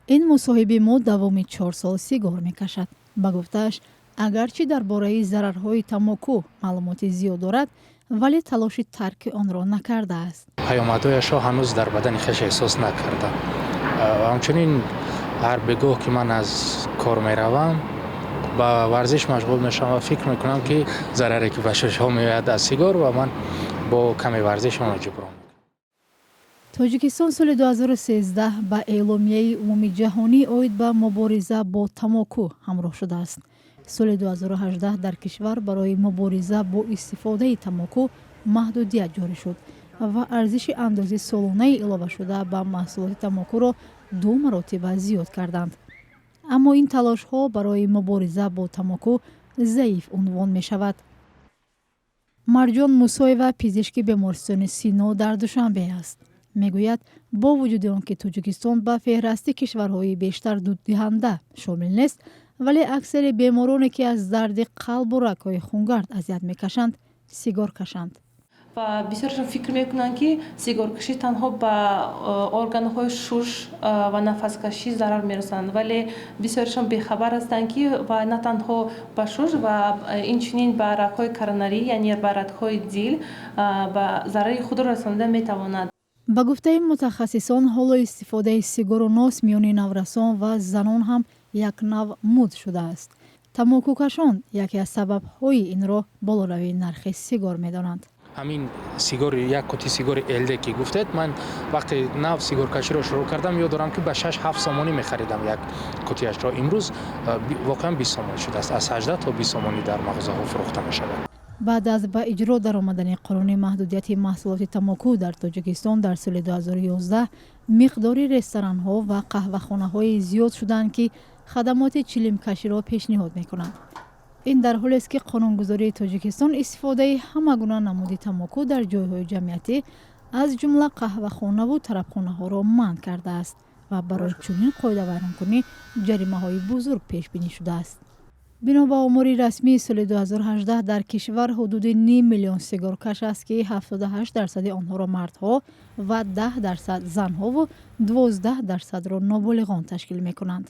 Ин мусоҳиби мо давоми 4 сол сигор мекашад. Ба гуфтааш, агарчи дар бораи зарарҳои тамоку маълумоти зиёд дорад, вале талоши тарки онро накардааст. Паёмадҳояшро ҳанӯз дар бадани хеш эҳсос накардам. Ҳамчунин, ҳар бегоҳ, ки ман аз кор меравам, ба варзиш машғул мешавам ва фикр мекунам, ки зараре, ки ба шушҳо меояд аз сигор, ва ман бо каме варзиш онро ҷуброн мекунам. Тоҷикистон соли 2013 ба Эъломияи умумиҷаҳонӣ оид ба мубориза бо тамоку ҳамроҳ шудааст. Соли 2018 дар кишвар барои мубориза бо истифодаи тамоку маҳдудият ҷорӣ шуд ва арзиши андози солонаи иловашуда ба маҳсулоти тамокуро ду маротиба зиёд карданд. Аммо ин талошҳо барои мубориза бо тамоку заиф унвон мешавад. Марҷон Мусоева пизишки бемористони Сино дар Душанбе аст. Мегӯяд, бо вуҷуди он ки Тоҷикистон ба феҳрасти кишварҳои бештар дуддиҳанда шомил нест, вале аксари бемороне, ки аз дарди қалбу рагҳои хунгард азият мекашанд, сигор кашанд. Ва бисёрашон фикр мекунанд, ки сигоркашӣ танҳо ба органҳои шуш ва нафаскашӣ зарар мерасонад, вале бисёрашон бехабар ҳастанд, ки ва на танҳо ба шуш ва инчунин ба рагҳои коронарӣ, яъне ба рагҳои дил ба зарари худро расонида метавонад. Ба гуфтаи мутахассисон, ҳоло истифодаи сигору нос миёни наврасон ва занон ҳам як нав муд шудааст. Тамокукашон яке аз сабабҳои инро болоравии нархи сигор медонанд. Ҳамин сигори, як қути сигори ЛД, ки гуфтед, ман вақте нав сигоркаширо шурӯъ кардам, ёд дорам, ки ба 6-7 сомонӣ мехаридам як қутияшро. Имрӯз воқеан 20 сомонӣ шудааст, аз 18 то 20 сомонӣ дар мағозаҳо фурӯхта мешавад. Баъд аз ба иҷро даромадани қонуни маҳдудияти маҳсулоти тамоку дар Тоҷикистон дар соли 2011, миқдори ресторанҳо ва қаҳвахонаҳое зиёд шуданд, ки хадамоти чилимкаширо пешниҳод мекунанд. Ин дар ҳолест, ки қонунгузории Тоҷикистон истифодаи ҳама гуна намуди тамоку дар ҷойҳои ҷамъиятӣ, аз ҷумла қаҳвахонаву тарабхонаҳоро манъ кардааст ва барои чунин қоидавайронкунӣ ҷаримаҳои бузург пешбинӣ шудааст. Бино ба омори расмии соли 2018, дар кишвар ҳудуди ним миллион сигоркаш аст, ки 78 дарсади онҳоро мардҳо ва 10% занҳову 12 дарсадро ноболиғон ташкил мекунанд.